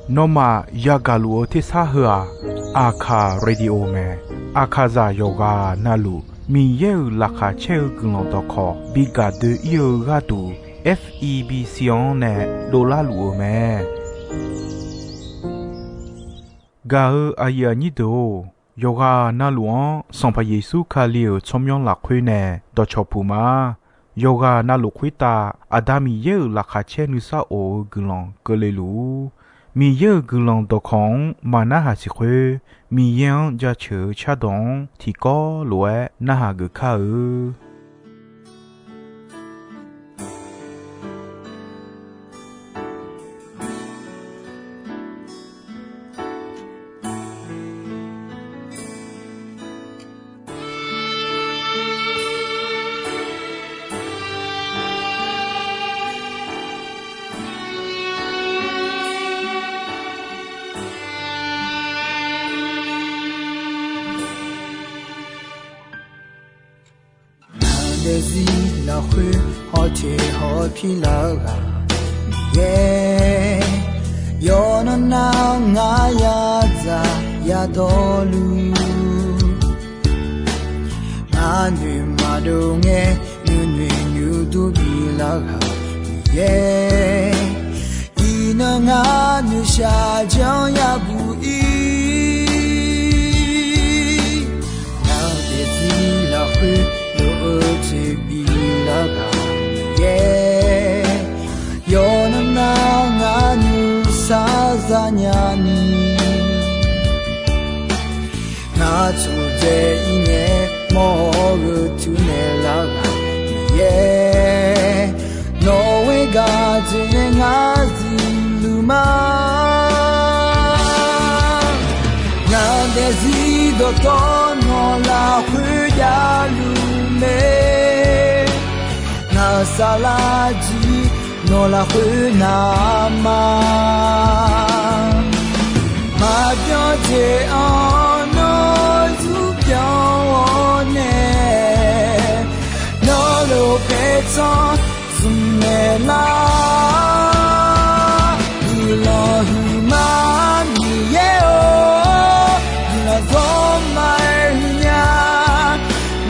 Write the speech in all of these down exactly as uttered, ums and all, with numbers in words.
Nawmaf yagaq luf-eu tersar heu-aq, Aqkaq Radio mae. Aqkaqzaq yawqghaq navluf Miqyaer-euq laqkhaq caer-eu guiqlanq dawqkawq bi gaq doe-ir-eu gharduq, F E B C-anr nae dovlar luf-eu mae. Gaq-eu aqyuif aqnyir deuq-or, yawqghaq navluf-anr Sanqpaq Yeqsur Kali-euq tsawrmyanr lafkhoer nae dawqcawq puq ma. Yawqghaq navluf khoertav Aqda Miqyaer-euq laqkhaq caer nuisar of-eu guiqlanq keuvle luf-ur. Miqyaer-euq guiqlanq dawqkawq-anr maqnarhaq siq khoer, Miqyaer-anr jaceuq-eu cardawq-anr tiqkawv lof-aer narhaq geuf kar-eu. Ngaq daefzir lafkhoer hawteq hawpir lar-eu ghaq Miqyaer, yawqnan nar ngar yadzaq yadawrluf, ngar noeq maqdov ngae nuinoeq nuidur bilar ghaq Miqyaer, iqnan ngar noeqshaq janr yabuq ir. Ngaq daefzir lafkhoer lof-eu jeq bilar ghaq Miqyaer, yawqnan nar ngar nuisar zanya ni, ngar tsofdzae ir ngae mawr-eu teunaeq lar ghaq Miqyaer, nawq-eu gaq jeq nae ngar zifluf ma. Ngaq daefzir dawqtawv nawq lafkhoer javluf mae. Ngaq-euq saflar jir nawq lafkhoer navma, maqbyan jeq-anr nawr zurbyan-awr nae, nawr lof paertsanr zmqmaeq lar. Guiqlanq huiqma Miqyaer-or, guiqlanq zawr ma-aer huiqnya.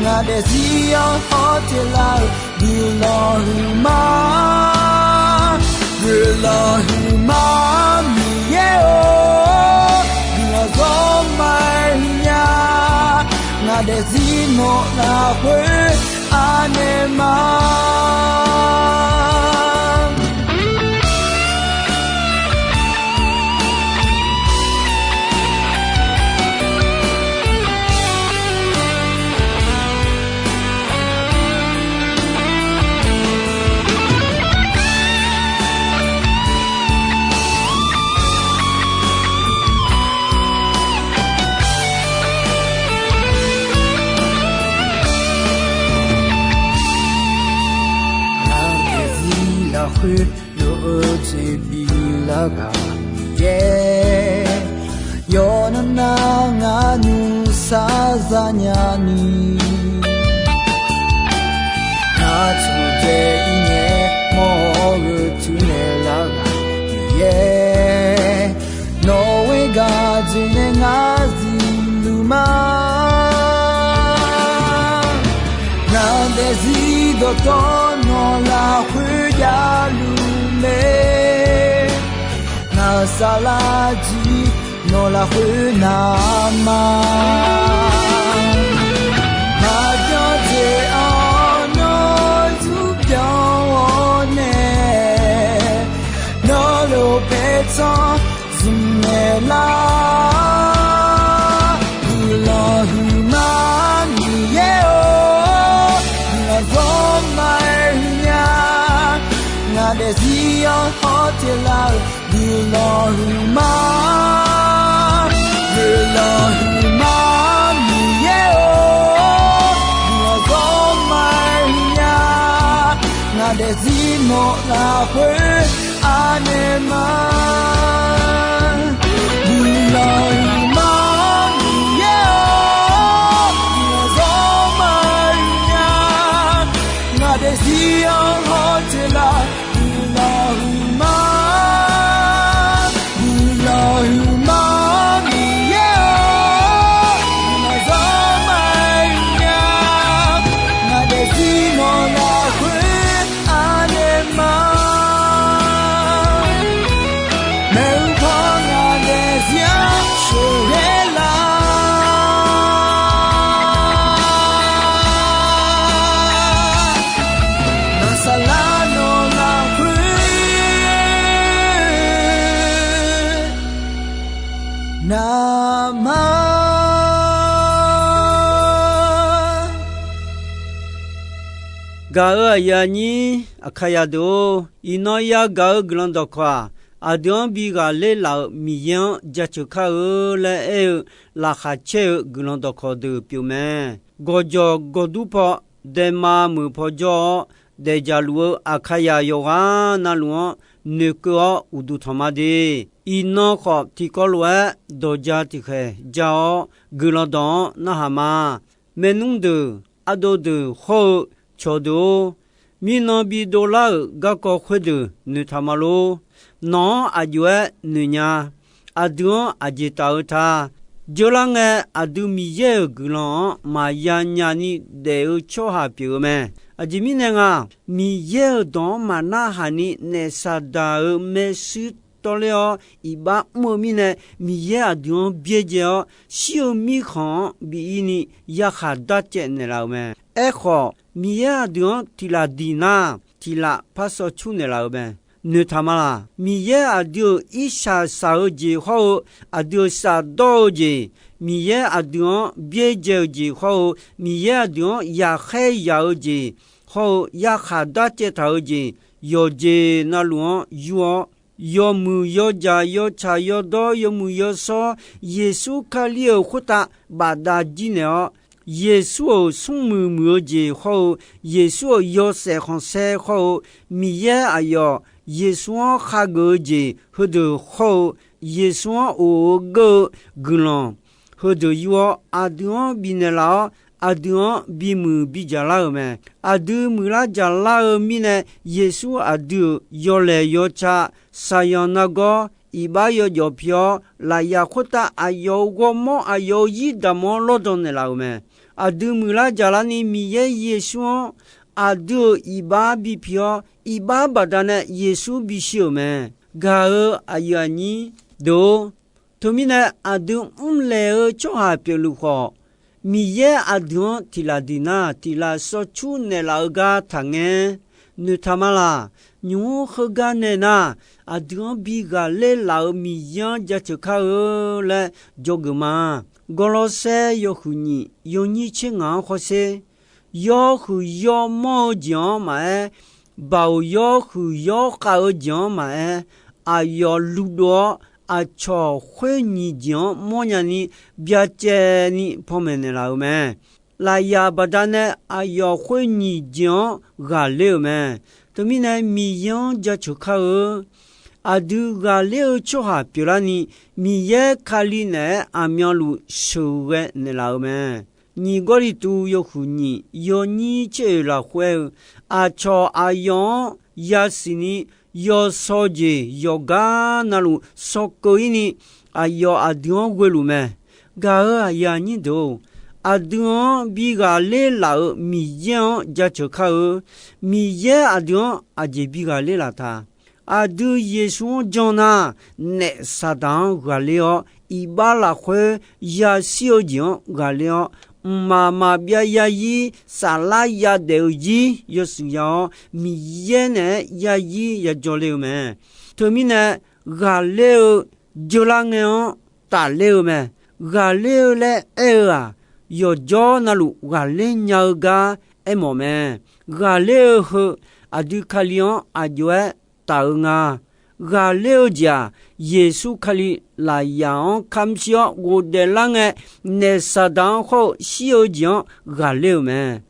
Ngaq daefzir-anr hawteq lar-eu guiqlanq huiqma, guiqlanq huiqma Miqyaer-or, guiqlanq zawr ma-aer huiqnya. Ngaq daefzir nawq lafkhoer anaeq ma. Ngaq daefzir lafkhoer lof-eu jeq bilar ghaq Miqyaer, yawqnan nar ngar nuisar zanya ni, ngar tsofdzae ir ngae mawr-eu teunaeq lar ghaq Miqyaer, nawq-eu gaq jeq nae ngar zifluf ma. Ngaq daefzir dawqtawv nawq lafkhoer javluf mae. Ngaq-euq saflar jir nawq lafkhoer navma, maqbyan jeq-anr nawr zurbyan-awr nae, nawr lof paertsanr zmqmaeq lar. Guiqlanq huiqma Miqyaer-or, guiqlanq zawr ma-aer huiqnya. Ngaq daefzir-anr hawteq lar-eu guiqlanq huiqma, guiqlanq huiqma Miqyaer-or, guiqlanq zawr ma-aer huiqnya. Ngaq daefzir nawq lafkhoer anaeq ma. Guiqlanq huiqma Miqyaer-or, guiqlanq zawr ma-aer huiqnya. Ngaq daefzir-anr hawteq lar-eu guiqlanq huiqma, Gaq-euq aqyuif aqnyir Aqkaqyaq deuq-or, iqnan yagaq-eu guiqlanq dawqkawq-aq, aqdui-anr bi ghaqler laf-euq Miqyaer-anr jaceuq kar-eu laer aer-eu laqkhaq caer-eu guiqlanq dawqkawq deuq pyeuf mae. Gawqjawq gawqdur paw, daema meuq paw jawr-awr, daefdzaq luf-eu Aqkaqyaq yawqghaq navluf-anr noeqkeuv-awr uqduq tanq ma de. Iqnan khawf tiqkawv lof-aer dawqja tiqkhaeq ja-awr, guiqlanq dawq-anr narhaq ma. Maernmr deuq, ardov deuq hawr-eu cawqdeuq-or, mirnan bi dovlar-euq garkawv khoerdeuq noeqtaq ma lor. Nawq-anr aq jov-aer noeq nya. Aqdui-anr aqjeq taf-eu ta. Jeular ngae, aqdui Miqyaer-euq guiqlanq-anr maqya nya ni daef-eu tsawrhaq pyeuf-eu mae. Aqjeq mirnae nga, Miqyaer-euq dawq-anr maqnarhaq ni naef Saqdaq-euq maershuir tawrler-awr iqbax mr-eu mirnae, Miqyaer aqdui-anr byaerdzae-awr, shir-eu mirkhanq-anr bi ir ni yarkhaq darcaev naeqlaf-euq mae. Aerkhawf, Miqyaer aqdui-anr tiq laf diq nar, tiq laf par sawv cur naeqlaf-euq mae. Noeqtaq ma laq? Miqyaer aqdui-euq irshaq shaq-eu jeq hawr-eu, aqdui-euq shafdawr-eu jeq, Miqyaer aqdui-anr byaerdzae-eu jeq hawr-eu, Miqyaer aqdui-anr yaqkhaer yaq-eu jeq hawr-eu, yarkhaq darcaev taq-eu jeq, yawqjeq navluf-anr yur-awr, yawmuiq yawdzaq yawtsaq yawdawr yawmuiq yawshawr Yeqsur Kali-euq khoertav bafdav jir naeq-awr, Yeqsur-euq smrmuiq muiq-eu jeq hawr-eu, Yeqsur-euq yawshaef khanqsaer hawr-eu, Miqyaer aqyawf Yeqsur-anr khageuf-eu jeq heudeuq hawr-eu, Yeqsur-anr of-eu geur-eu guiqlanq heudeuq yur-awr, aqdui-anr bifnaeq laf-awr, aqdui-anr bimuiq bidzaq lar-euq mae. Aqdui muiqlar dzaqlar-eu mirnae, Yeqsur aqdui-euq yawlaeq yawtsaq, shaqyanq nargawr, iqbax yawjawf pi-awr, lafyaf khoertav aqyawf-euq ghawrmawr aqyawf-euq zir damq-anr lawrdan naeqlaf-euq mae. Aqdui muiqlar dzaqlar ni Miqyaer Yeqsur-anr aqdui-euq iqbax bipi-awr, iqbax baqdanae Yeqsur bishir-euq mae. Gaq-euq aqyuif aqnyir deuq-or, teumirnae aqdui mrlaeq-eu tsawrhaq pyeufluf khawf, Miqyaer aqdui-anr tiq laf diq nar, tiq laf sawv cur naeqlaf-eu gar taqngae. Noeqtaq ma laq? Nymq-mr heugar nae nar, aqdui-anr bi ghaqler laf-euq Miqyaer-anr jaceuq kar-eu laer dzawgeuf ma. Gawrlawrsaer yawhuiq nyiq yawnyir tser ngaq-anr hawsher. Yawhuiq yawmawr-eu jeq-anr maqaer, baoq yawhuiq yawkhav-eu jeq-anr maqaer, aqyawf luvdov-awr, aqcawq khoer nyiq jeq-anr mawrnya ni byacaevni panmaeq naeqlaf-euq mae. Lafyaf baqdanae aqyawf khoer nyiq jeq-anr ghaqler-euq mae. Teumirnae Miqyaer-anr jaceuq kar-eu aqdui ghaqler-eu tsawrhaq pyeuflarni, Miqyaer Kali naeq-aer aqmyanluf sheuqghae naeqlaf-euq mae. Nyiq Gawrliqtu yawhuiq nyiq yawnyir tser oeq lafkhoer-eu, aqcawq aqyawf-anr yasiq ni yawsaw jeq yawqgar navluf sawkeuv ir ni, aqyawf aqdui-anr ghoeluf mae. Gaq-euq aqyuif aqnyir deuq-or, aqdui-anr bi ghaqler laf-euq Miqyaer-anr jaceuq kar-eu. Miqyaer aqdui-anr aqjeq bi ghaqler laf ta? Aqdui Yeqsur-anr jan nar, naef Saqdaq-anr ghaqler-awr, iqbax lafkhoer yashir-eu jeq-anr ghaqler-awr, mqmaq maqbyav yazir saflar yadaef-eu zir yawshuif ya-awr, Miqyaer naeq-aer yazir yajawr le-eu mae. Teumirnae, ghaqler-eu jeular ngae-anr tafler-eu mae. Ghaqler-eu laer aer-eu-aq, yawqjawr navluf ghaqler nya-eu gar aermawf mae. Ghaqler-eu heu aqdui Kali-anr aq jov-aer taf-eu nga. Ghaqler-eu jeq-aq, Yeqsur Kali lafyaf-anr kamq shir-awr ghofdaef lar ngae, naef Saqdaq-anr khawr-eu shir-eu jeq-anr ghaqler-euq mae.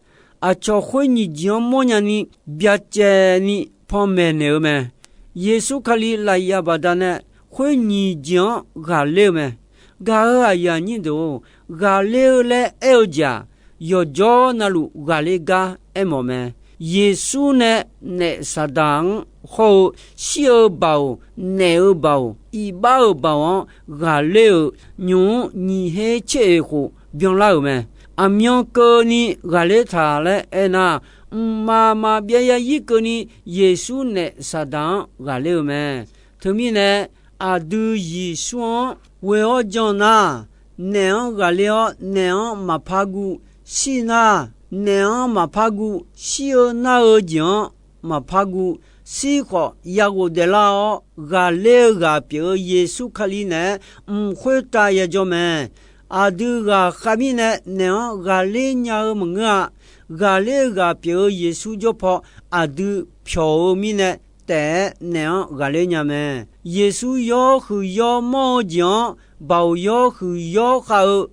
Aqcawq khoer nyiq jeq-anr mawrnya ni byacaevni panmaeq naeq-eu mae. Yeqsur Kali lafyaf baqdanae khoer nyiq jeq-anr ghaqler-eu mae. Gaq-euq aqyuif aqnyir deuq-or, ghaqler-eu laer aer-eu jeq-aq, yawqjawr navluf ghaqler gar aermawf mae. Yeqsur nae naef Saqdaq-anr hawr-eu shir-eu baoq, naef-eu baoq, iqbax-euq baoq-anr ghaqler-euq nymq-mr nyiq her tser oeq khof byanlar-euq mae. Aqmyan keuvni ghaqler taq laer aernar, mqmaq maqbyav yazir keuvni Yeqsur naef Saqdaq-anr ghaqler-eu mae. Teumirnae, aqdui Yeqsur-anr ghoe-awr jan nar, naef-anr ghaqler-awr naef-anr maqpar guv, shir nar, naef-anr maqpar guv, shir-eu nar-eu jeq-anr maqpar guv, shir khawf ya ghofdaef lar-awr ghaqler-eu ghaq pyeuf-eu Yeqsur Kali naeq-aer mq khoertav yajawr mae. Aqdui ghaqkhav mirnae naef-anr ghaqler nya-eu maqngeur-a. ghaqler-eu ghaq pyeuf-eu Yeqsur jawr paw aqdui pyawq-eu mirnae taef-aer naeq-anr ghaqler nya mae. Yeqsur yawr huiq yawr mawr-eu jeq-anr, baoq yawr huiq yawr khav-eu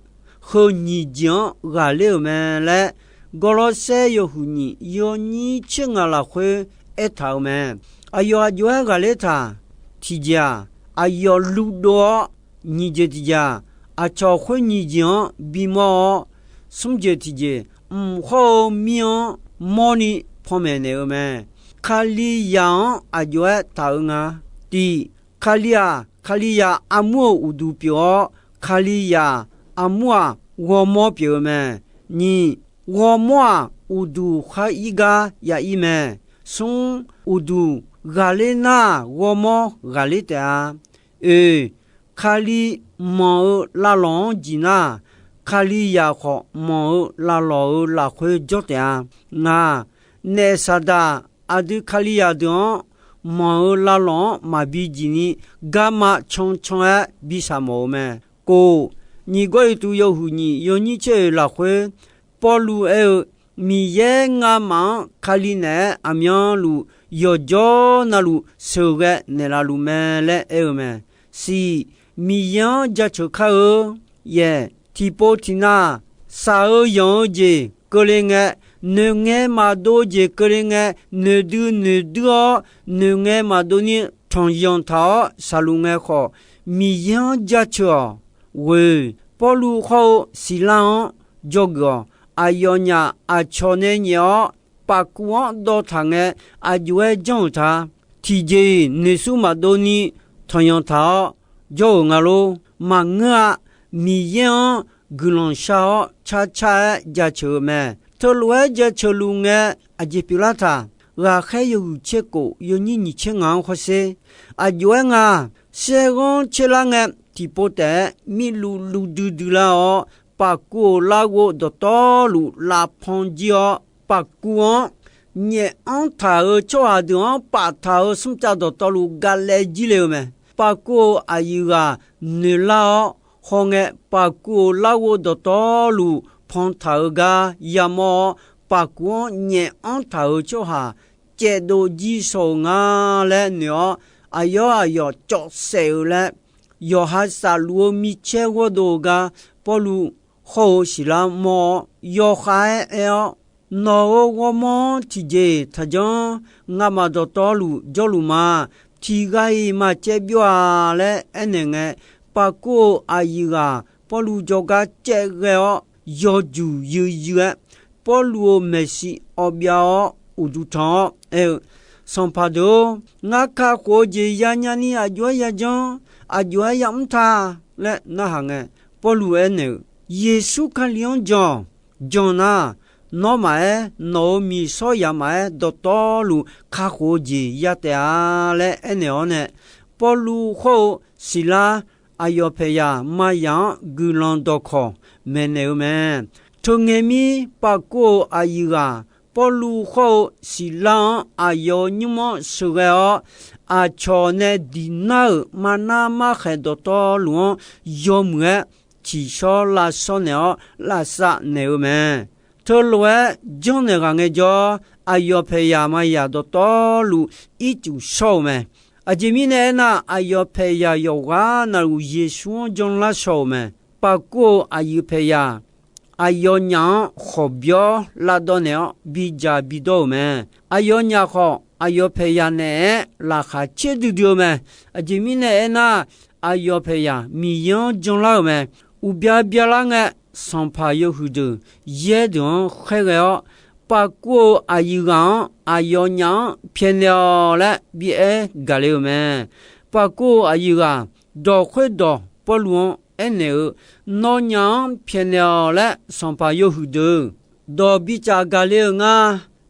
heu nyiq jeq-anr ghaqler-euq mae laer, Gawrlawrsaer yawhuiq nyiq yawnyir tser ngaq lafkhoer aertaq-euq mae. Aqyawf aqjox-aer ghaqler taq. Tiqjeq-aq, aqyawf luvdov-awr, nyiq jeq tiqjeq-aq, aqcawq khoer nyiq jeq-anr bimawr-awr, smr jeq tiqjeq, mq hawr-eu mir-anr mawrni panmaeq naeq-eu mae. Kalizaq-anr aqjox-aer taq-eu nga. Tiq, Kali-aq, Kalizaq armur-euq uqduq pyeuf-awr, Kalizaq armur-aq, ghawrmawr pyeuf-eu mae. Nyiq, ghawrmawr-aq, uqduq khar ir gar ya ir mae. Smr, uqduq ghaqler nar-aq, ghawrmawr ghaqler taef-a. Oeq, Kali manq-eu lavlawq-anr jiq nar, Kalizaq khawf manq-eu lavlawq-euq lafkhoer jawr taef-a. Ngaq, naef Saqdaq aqdui Kalizaq deuq-anr manq-eu lavlawq-anr maqbi jiq ni, garma cancan-aer bi saqmawf-eu mae. Kof, nyiq Gawrliqtu yawhuiq nyiq yawnyir tser oeq lafkhoer, Pawrluv aer-eu, Miqyaer ngamaf-anr Kali naeq-aer aqmyanluf yawqjawr navluf sheuqghae naeqlaf luf mae laer aer-eu mae. Siq, Miqyaer-anr jaceuq kar-eu. Yaeq, tiqpov tiqnav, shaq-eu yanq-eu jeq keuvle ngae, noeqngae maqdov jeq keuvle ngae, noeqdui noeqdui-awr noeqngae maqdov ni tanqyanq taq-awr shaqluf ngae khawf, Miqyaer-anr jaceuq-awq. Ghoeq, Pawrluv hawr-eu Siqlar-anr dzawgeuf-awq. Aqyawfnyaf aqcawq nae nyaef-awr, pafkuv-anr dawv taq ngae, aqjox-aer janr-euq ta. Tiqjeq-iq noeqsur maqdov ni tanqyanq taq-awr jawr-euq nga lor. Maqngeur-a. Miqyaer-anr guiqlanq shar-awr carcar-aer jaceuq-eu mae. Teulof-aer jaceuq luf ngae, aqjeq pyeuflar taq. Ghaqkhaer yawhuiq tser kof yawnyir nyiq tser ngaq-anr hawsher. Aqjox-aer nga, saerghanr tserlar ngae, tiqpov taef-aer mirluv luv duidui lar-awr, pafkuv-euq larghov dawqtawvluf lavpan jir-awr, pafkuv-anr nyaef anr taq-euq tsawrhaq deuq-anr paftaq-euq smrcav dawqtawvluf galaev jir le-eu mae. Pafkuv-euq aqyuif ghaq noeqlar-awr hawngae, pafkuv-euq larghov dawqtawvluf pantaq-eu gar yamawr-awr, pafkuv-anr nyaef anr taq-euq tsawrhaq caevdov jir shaw-euq nga laer noeq-awr, aqyawf aqyawf cawv saef-eu laer, yawqha safluf-eu micaer ghawrdov-eu gar Pawrluv hawr-eu Siqlar mawr-awr, yawkhav-aer aer-awr, Nawq-euq ghawrmawr-anr tiqjeq-iq taqjanr. Ngamaf dawqtawvluf jawrluf ma. Tiqghaq-iq maqcaev byov-a laer aernaeq ngae, pafkuv-euq aqyuif ghaq Pawrluv jawrgar caevghae-awr, yawjuq yuizyuiv-aer Pawrluv-euq maeqshi awv byav-awr uqduq tanq-awr aer-eu, Sanqpaq deuq-or, ngar kakhof-eu jeq yanya ni aqjox-aer yajanr, aqjox-aer yamr ta laer narhaq ngae, Pawrluv aernaeq-eu, Yeqsur Kali-anr jan-awq. Jan nar, nawr maqaer, nawq-euq miqshawr yamq maqaer, dawqtawvluf kakhof-eu jeq ya taef-a laer aernaeq-awr nae, Pawrluv hawr-eu Siqlar aqyawf paeqyaq mayaq-anr guiqlanq dawqkawq maeqnaeq-eu mae. Teungae mir pafkuv-euq aqyuif ghaq Pawrluv hawr-eu Siqlar-anr aqyawf-euq nymr-anr sheuqghae-awr, aqcawq nae diq nar-euq marnar markhaeq dawqtawvluf-anr yawmuiq-aer tsiqshawr lavshawr naeq-awr lavsav naeq-eu mae. Teulof-aer janrnaeq ghaq ngaejawr, aqyawf paeqyaq mayaq dawqtawvluf ircuf shawr-eu mae. Aqjeq mirnae aernar, aqyawf paeqyaq yawqghaq navluf Yeqsur-anr janlar shaw-euq mae. Pafkuv-euq aqyuif paeqyaq aqyawfnyaf-anr khawqbyawr lavdawv naeq-awr bidzaq bidawr-euq mae. Aqyawfnyaf khawf, aqyawf paeqyaq naeq-aer laqkhaq caer duidui-eu mae. Aqjeq mirnae aernar, aqyawf paeqyaq Miqyaer-anr janlar-euq mae. Uqbya byalar ngae, sanqpaq yawhuiq deuq yaer deuq-anr khaerghae-awr, pafkuv-euq aqyuif ghaq-anr aqyawfnyaf-anr pyaeqnaeq-awq laer bi aer gaqle-euq mae. Pafkuv-euq aqyuif ghaq dawq khoerdawq Pawrluv-anr aernaeq-eu, Nawnyaf-anr pyaeqnaeq-awq laer sanqpaq yawhuiq deuq dawq bicaf gaqle-euq nga.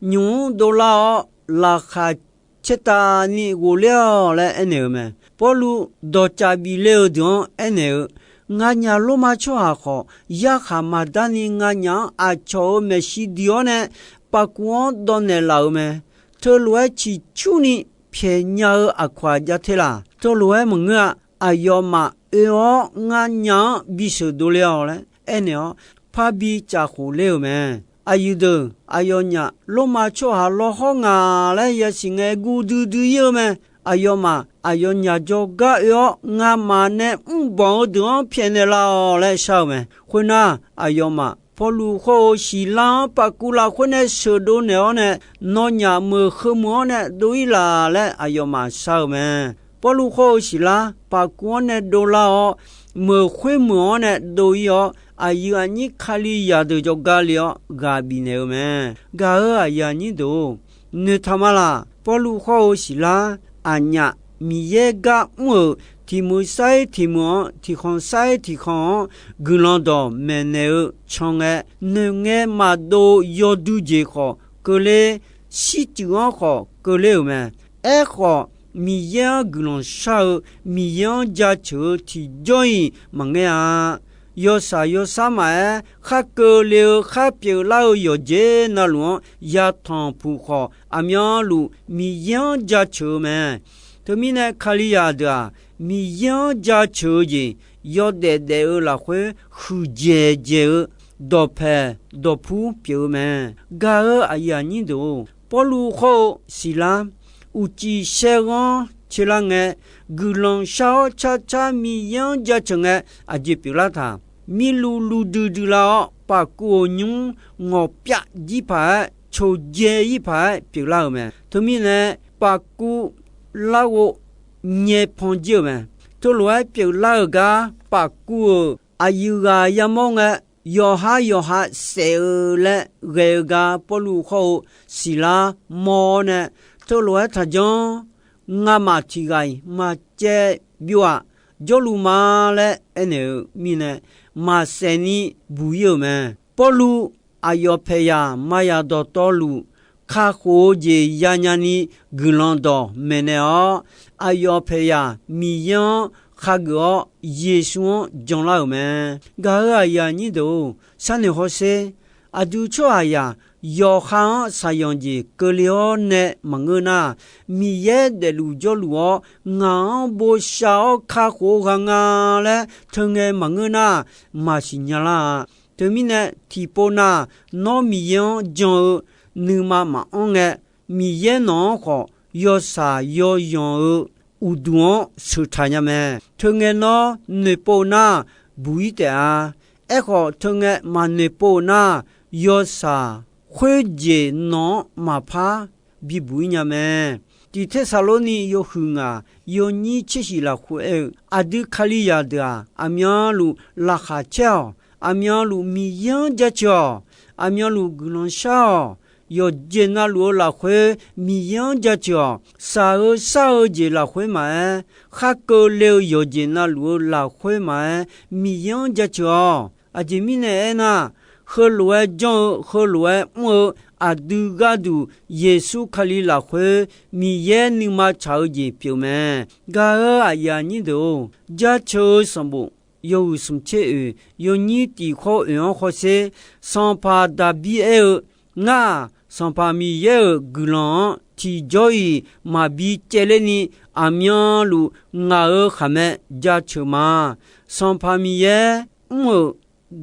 Nymq-mr dovlar-awr, laqkhaq caertavni ghofler-awq laer aernaeq-eu mae. Pawrluv dawqcaf bif le-eu deuq-anr aernaeq-eu, Nganyaf Lormav tsawrhaq khawf, yarkhaq maqdarni nganyaf-anr aqcawq-euq maeqshi diq-awr nae pafkuv-anr dawv naeqlaf-euq mae. Teulof-aer ciqcurni pyaeqnya-eu aqkawq-aq jav te laq? Teulof-aer maqngeur-a. Aqyawfmaf oe-awr nganyaf-anr bisheuq dovle-awq laer aernaeq-awr, parbi caf khof ler-euq mae. aqyuif deuq aqyawfnyaf Lormav tsawrhaq lawhawr ngaq laer yasiq ngae guv duidui ir-eu mae. Aqyawfmaf aqyawfnyaf jawrgar oe-awr, ngamaf nae mrbanq-eu deuq-anr pyaeqnaeq laf-awq laer shar-eu mae. Khoernar, aqyawfmaf Pawrluv khawr-eu Siqlar-anr paf kuv lafkhoer nae sheuqdov naeq-awr nae, Nawnyaf meuq heu meuq-anr nae dov ir laf laer aqyawfmaf shar-eu mae. Pawrluv khawr-eu Siqlar paf kuv-anr nae dovlar-awr, meuq khoer meuq-anr nae dov ir-awr, aqyuif aqnyir Kalizaq deuq jawrgar le-awr ghaq bifnaeq-eu mae. Gaq-euq aqyuif aqnyir deuq-or, noeqtaq ma laq. Pawrluv khawr-eu Siqlar aqnyaf Miqyaer gar mr-euq tiq meuq sair tiq meuq-anr, tiq khanq sair tiq khanq-anr guiqlanq dawq maeqnaeq-eu can ngae, noeqngae maqdov yawdui jeq khawf keuvler, shircuf-anr khawf keuvler-euq mae. Aerkhawf, Miqyaer-anr guiqlanq shar-eu, Miqyaer-anr jaceuq-eu tiqjawr-iq maqngeur-a. Yawshaq yawsar maqaer, khar keuvle-eu khar pyeuflar-eu yawqjeq navluf-anr yatanq puq khawf, aqmyanluf Miqyaer-anr jaceuq-eu mae. Teumirnae, Kalizaq deuq-aq, Miqyaer-anr jaceuq-eu jeq, yawdaef daef-eu lafkhoer huiqdzaeq dzaeq-eu dawqpaeq dawqpur pyeuf-eu mae. Gaq-euq aqyuif aqnyir deuq-or, Pawrluv khawr-eu Siqlar uqcif shaer ghanr tserlar ngae, guiqlanq shar-awr carcar Miqyaer-anr jaceuq ngae, aqjeq pyeuflar taq. Mirluv luv duidui lar-awr, paf kuv-euq nymr ngawqpyav jir paq-aer, coqdzae ir paq-aer pyeuflar-euq mae. Teumirnae, paf kuv larghov nyae pan jir-euq mae. Teulof-aer pyeuflar-euq gar paf kuv-euq aqyuif ghaq yamawr ngae, yawqhar yawqha saef-eu laer ghae-eu gar Pawrluv khawr-eu Siqlar mawr-awr nae, teulof-aer taqjanr, ngamaf tiq ghaq-iq maqcaev byov-aq, jawrluf ma laer aernaeq-eu mirnae, maqsaef ni buq ir-euq mae. Pawrluv aqyawf paeqyaq maqyaq dawqtawvluf kakhof-eu jeq yanya ni guiqlanq dawq maeqnaeq-awr, aqyawf paeqyaq Miqyaer-anr khageuf-awr, Yeqsur-anr janlar-euq mae. Gaq-euq aqyuif aqnyir deuq-or, sharnoeq hawsher. Aqdui tsawrhaqzaq yawqha-anr shaqyanq jeq keuvle-awr nae maqngeur nar, Miqyaer daefluf jawrluf-awr, ngaq-anr bosav-awr kakhof-eu ghaq nga laer teungae maqngeur nar, maqsiq nya lar-a. Teumirnae, tiqpov nav nawr Miqyaer-anr jan-eu nuima maqanr ngae, Miqyaer nawq-anr khawf yawshaq yawyanq-eu uqduq-anr sheuq taq nya mae. Teungae nawr noeqpov nar, buq ir taef-a. Aerkhawf, teungae maqnoeqpov nar, yawshaq khoerjeq nawq-anr maqpar bibuq ir nya mae. Tiq Tersaqlorni yawhuiq ngaq yawnyir tser shif lafkhoer aer-eu, aqdui Kalizaq deuq-aq, aqmyanluf laqkhaq caer-awq. Aqmyanluf Miqyaer-anr jaceuq-awq. Aqmyanluf guiqlanq shar-awq. Yawqjeq navluf-eu lafkhoer Miqyaer-anr jaceuq-awq. Shaq-eu shar-eu jeq lafkhoer maqaer, khar keuvle-eu yawqjeq navluf-eu lafkhoer maqaer, Miqyaer-anr jaceuq-awq. Aqjeq mirnae aernar, heulof-aer janr-eu, heulof-aer mr-eu aqdui gharduq Yeqsur Kali lafkhoer Miqyaer nuima tsaq-eu jeq pyeuf mae. Gaq-euq aqyuif aqnyir deuq-or, jaceuq-eu sanqbof yawhuiq smq tser oeq, yawnyir tiq khawr oeq-anr hawsher. Sanqpaq Daqbir aer-eu, Ngar-aq, Sanqpaq Miqyaer-euq guiqlanq-anr tiqjawr-iq maqbi caevler ni, aqmyanluf ngaq-euq khaqmae jaceuq ma. Sanqpaq Miqyaer mr-euq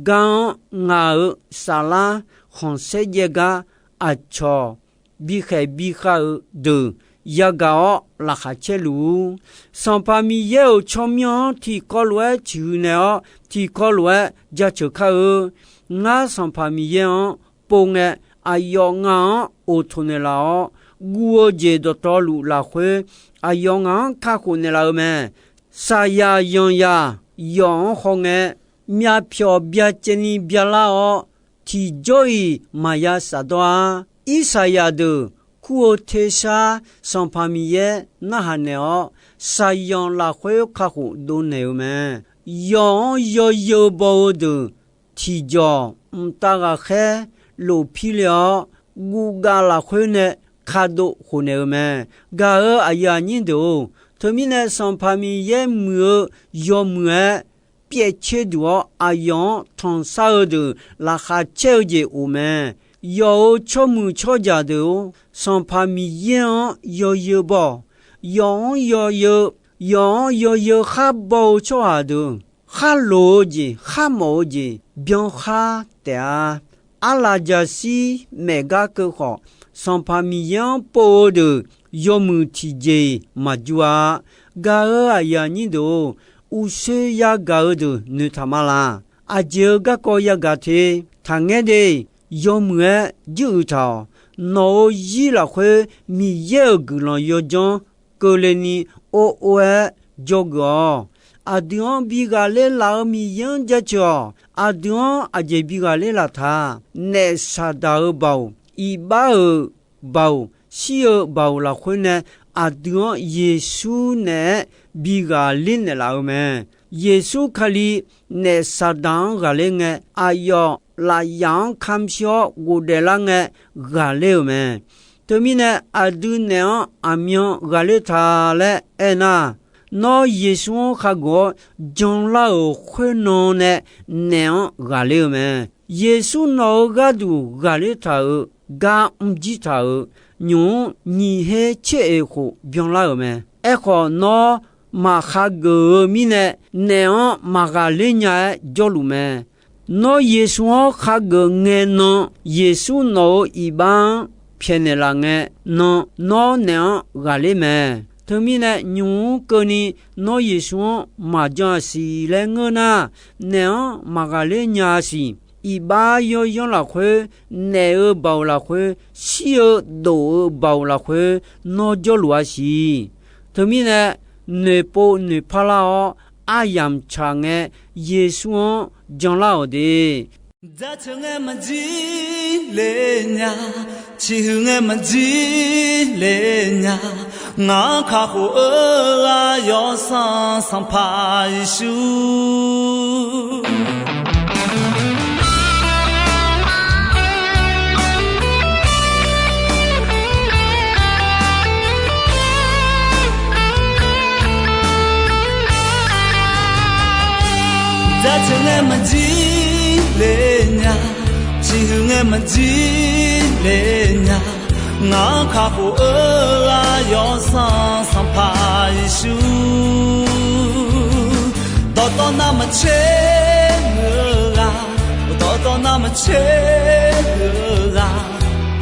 gar-anr ngaq-euq saflar khanqsaer jaev gar aqcawq bikhaeq bikhav-eu deuq yagaq-awr laqkhaq caer luf-ur. Sanqpaq Miqyaer-euq tsawrmyanr-anr tiqkawv lof-aer ciqhuiq naeq-awr, tiqkawv lof-aer jaceuq kar-eu. Ngar Sanqpaq Miqyaer-anr pov ngae, aqyawf ngaq-anr oqtoq naeqlaf-awr, guv-eu jeq dawqtawvluf lafkhoer aqyawf ngaq-anr kakhof naeqlaf-eu mae. Saqyaq yanqyaq yawf-anr hawngae, myavpyawq byacaevni byalar-awr, tiqjawr-iq maqya shafdawr-ar. Irsaqyaq deuq kur-eu tersar Sanqpaq Miqyaer narhaq naeq-awr, saqyanq lafkhoer kakhof dovnaeq-eu mae. Yawf-anr yawzeu baw-eu deuq tiqjawq mqtav ghaqkhaer lof pir le-awr, guvgav lafkhoer nae kadov khofnaeq-eu mae. Gaq-euq aqyuif aqnyir deuq-or, teumirnae Sanqpaq Miqyaer muiq-eu yawmuiq-aer pyaevcer duq-awr, aqyawf-anr tanqsar-eu deuq laqkhaq caer-eu jeq of mae. Yawf-euq tsawrmuiq tsawrjaq deuq-or, Sanqpaq Miqyaer-anr yawzeu baw-awq. Yawf-anr yawzeu, yawf-anr yawzeu khar baw-eu tsawrhaq deuq, khar loq-eu jeq, khar mawf-eu jeq byankhar taef-a. Arlafjaqshir maef gar keuv khawf, Sanqpaq Miqyaer-anr pov-eu deuq yawmuiq tiqjeq-iq maqjur-a. Gaq-eu aqyuif aqnyir deuq-or, uqshoe yagaq-eu deuq noeqtaq ma laq. Aqjeq-euq garkawv yagaq te. Taqngaer de. Yawmuiq-aer juiruiq taq-awq. Nawq-euq zir lafkhoer Miqyaer-euq guiqlanq yawdzanr keuvle ni or or-aer dzawgeuf-awq. Aqdui-anr bi ghaqler laf-eu Miqyaer-anr jaceuq-awq. Aqdui-anr aqjeq bi ghaqler laf taq. Naef Saqdaq-euq baoq, iqbax-euq baoq, shir-eu baoq lafkhoer nae aqdui-anr Yeqsur naeq-aer bi ghaqler naeqlaf-eu mae. Yeqsur Kali naef Saqdaq-anr ghaqler ngae, aqyawf lafyaf-anr kamq shir-awr ghofdaef lar ngae ghaqler-euq mae. Teumirnae aqdui naeq-anr aqmyan ghaqler taq laer aernar, nawr Yeqsur-anr khageuf-awr janlar-euq khoernan nae naeq-anr ghaqler-eu mae. Yeqsur nawq-euq gharduq ghaqler taq-euq gar mrjir taq-euq nymq-mr nyiq her tser oeq khof byanlar-euq mae. Aerkhawf, nawr maq khageuf-eu mirnae, naeq-anr maq ghaqler nya-aer jawrluf mae. Nawr Yeqsur-anr khageuf ngae nan, Yeqsur nawq-euq iqbax-anr pyaeqnaeq laf ngae nan, nawr naeq-anr ghaqler mae. Teumirnae, nymq-mr keuvni nawr Yeqsur-anr maqjan-a siq laer ngeur nar, naeq-anr maq ghaqler nya-a siq. Iqbax yawyanr lafkhoer, naef-euq baoq lafkhoer, shir-eu dof-eu baoq lafkhoer, nawr jawrluf-a siq. Teumirnae, noeqpov noeqpar lar-awr, aryamq tsaq ngae, Yeqsur-anr janlar-awq de. Jaceuq ngae maqjir le nya, ciqhuiq ngae maqjir le nya, ngaq-anr kakhof-eu ghaq yawsanr Sanqpaq Yeqsur. Jaceuq ngae maqjir le nya, ciqhuiq ngae maqjir le nya, ngaq-anr kakhof-eu ghaq yawsanr Sanqpaq Yeqsur. Dawqtawv navmaqtser-eu ghaq, dawqtawv navmaqtser-eu ghaq,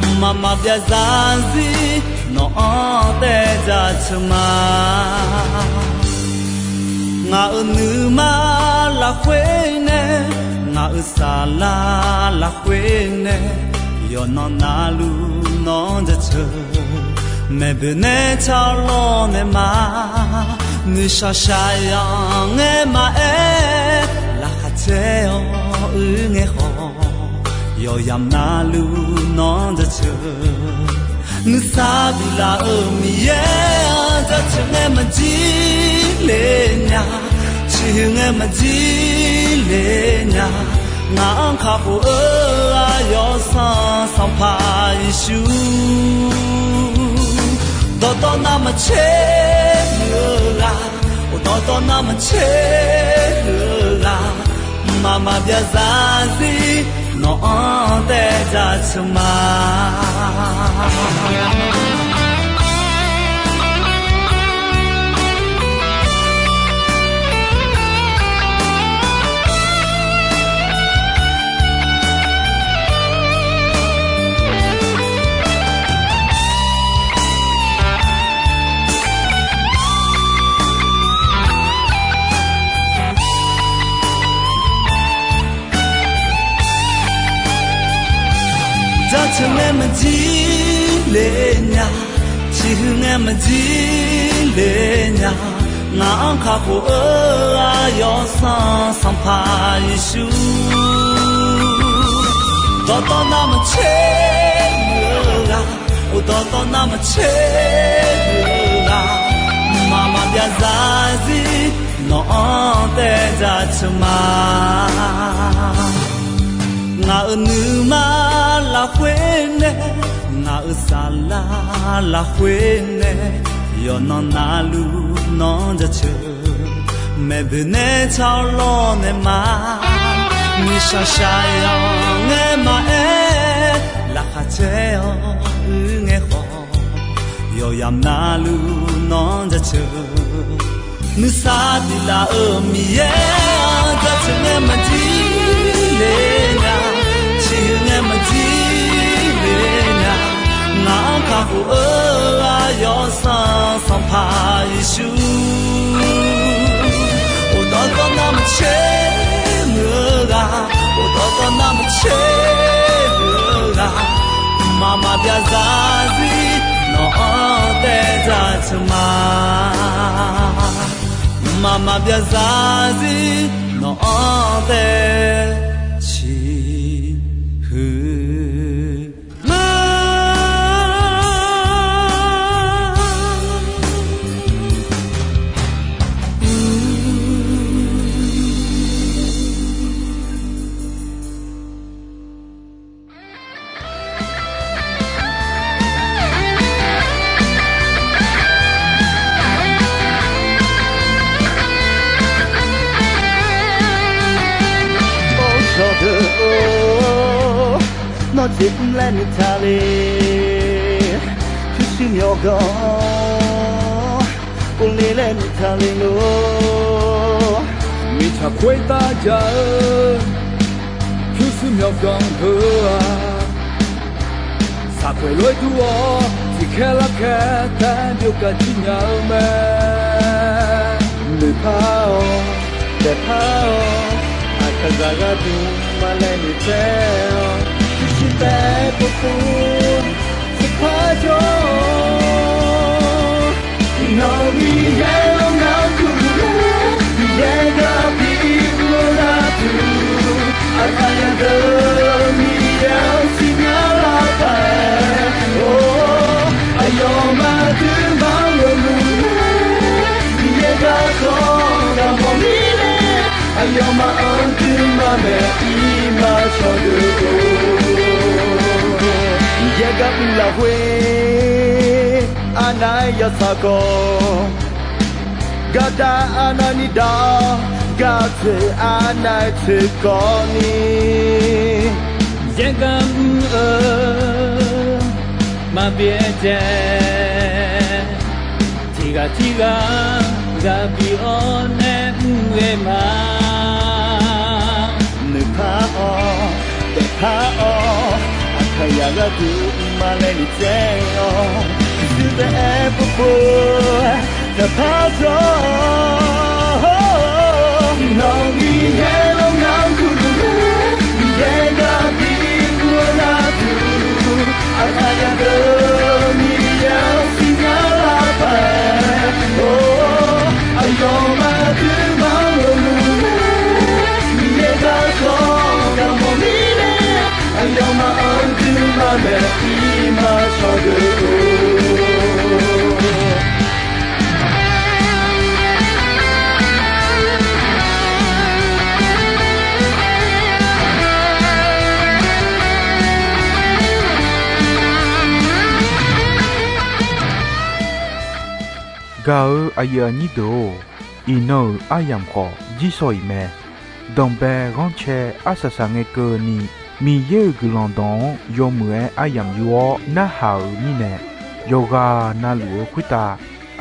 mqmaq maqbyav zarzir nawq-anr taev jaceuq ma. Ngaq-euq nuima lafkhoer nae, ngaq-euq saflar lafkhoer nae, yawqnan navluf nawq-anr jaceuq. Maeqboeq nae tsawrlawr nae ma, nuishaq shaqyanq ngae maqaer, laqkhaq caer-awr uir ngae khawf, yawqyamq navluf nawq-anr jaceuq. Nuisar biflaf-euq Miqyaer-anr jaceuq ngae maqjir le nya, ciqhuiq ngae maqjir le nya, ngaq-anr kakhof-eu ghaq yawsanr Sanqpaq Yeqsur. Dawqtawv navmaqtser-eu ghaq, dawqtawv navmaqtser-eu ghaq, mqmaq maqbyav zarzir nawq-anr taev jaceuq ma. Jaceuq ngae maqjir le nya, ciqhuiq ngae maqjir le nya, ngaq-anr kakhof-eu ghaq yawsanr Sanqpaq Yeqsur. Dawqtawv navmaqtser-eu ghaq, dawqtawv navmaqtser-eu ghaq, mqmaq maqbyav zarzir nawq-anr taev jaceuq ma. Ngaq-euq nuima lafkhoer nae, ngaq-euq saflar lafkhoer nae, yawqnan navluf nawq-anr jaceuq. Maeqboeq nae tsawrlawr nae ma, nuishaq shaqyanq ngae maqaer, laqkhaq caer-awr uir ngae khawf, yawqyamq navluf nawq-anr jaceuq. Nuisar biflaf-euq Miqyaer-anr jaceuq ngae maqjir le nya, ciqhuiq ngae Kakhof-eu aqyawf sanq Sanqpaq Yeqsur, uqdawq dawq navmaqtser muiq-eu ghaq, uqdawq dawq navmaqtser muiq-eu ghaq, mqmaq maqbyav zarzir nawq-anr taev dzaqtaq ma. Mqmaq maqbyav zarzir nawq-anr taev ciqhuiq ma. Or, sawqdeuq-or, nawr jeq mr laer nuitaq le. Pyurshuir myawqganq-anr uvle laer nuitaq le lor. Mirtsaq khoertav jaq-eu pyurshuir myawqganq heu-aq, saqkhoeq lof-aer dur-awr tiqkhaer larkhaer taef byov gaq jir nya-eu mae. Noeqpar-awq, daefpar-awq, aqkaqzaq gharduq maqlaeq noeqtsaev-awq. Pyurshuir taef-aer povpov tserpar jawr-awq. Nawq-euq Miqyaer-anr ngar kurluf-eu, Miqyaer gar bi uvlanr-eu, aqkaqzaq deuq Miqyaer-anr siqnya lar paq-aer, or, aqyawfmaf aqduimaf-anr lofluf-eu, Miqyaer garkawv gaq mawf mirnae, aqyawfmaf aqduimaf maeq-ir ma cawqdeuq-or. Miqyaer gar uvlaf khoer, arnav-aer yawtsaq kawv, gardav arnavni dav-awr, gaq tsoeq arnav-aer tsoeq kawvni, Miqyaer gar mr-eu maqbyaer dzae, tiqghaq tirghaq ghaq bi-awr nae mr ghae ma. Noeqpar-awr, daefpar-awr, aqkaqzaq gharduq maqlaeq noeqtsaev-awq. Pyurshuir taef-aer povpov tserpar jawr-awq. Nawq-euq Miqyaer-anr ngar kurluf-eu, Miqyaer gar bi uvlanr-eu, aqkaqzaq deuq Miqyaer-anr siqnya lar paq-aer, or, aqyawfmaf aqduimaf-anr lofluf-eu, Miqyaer garkawv gaq mawf mirnae, aqyawfmaf aqduimaf maeq-ir ma cawqdeuq-or. Gaq-eu aqyuif aqnyir deuq-or, iqnan-euq aryamq khawf jirshaw-iq mae. Danqbae ghanrcae arsaq saq ngae keuvni, Miqyaer-euq guiqlanq dawq-anr yawmuiq-aer aryamq yur-awr narhaq-euq mirnae, yawqghaq navluf-eu khoertav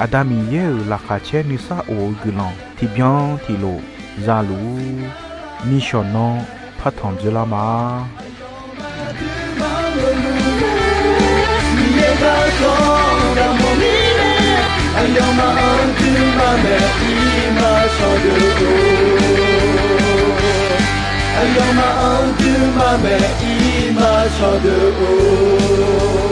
Aqda Miqyaer-euq laqkhaq caer nuisar of-eu guiqlanq tiqbyan tiqlof za luf-ur. Nishawq nanr partanq dzeurlar ma. Aqyawfmaf aqduimaf-anr lofluf-eu, Miqyaer garkawv gaq mawf mirnae, aqyawfmaf aqduimaf maeq-ir ma cawqdeuq-or. Aqyawfmaf aqduimaf maeq-ir ma cawqdeuq-or.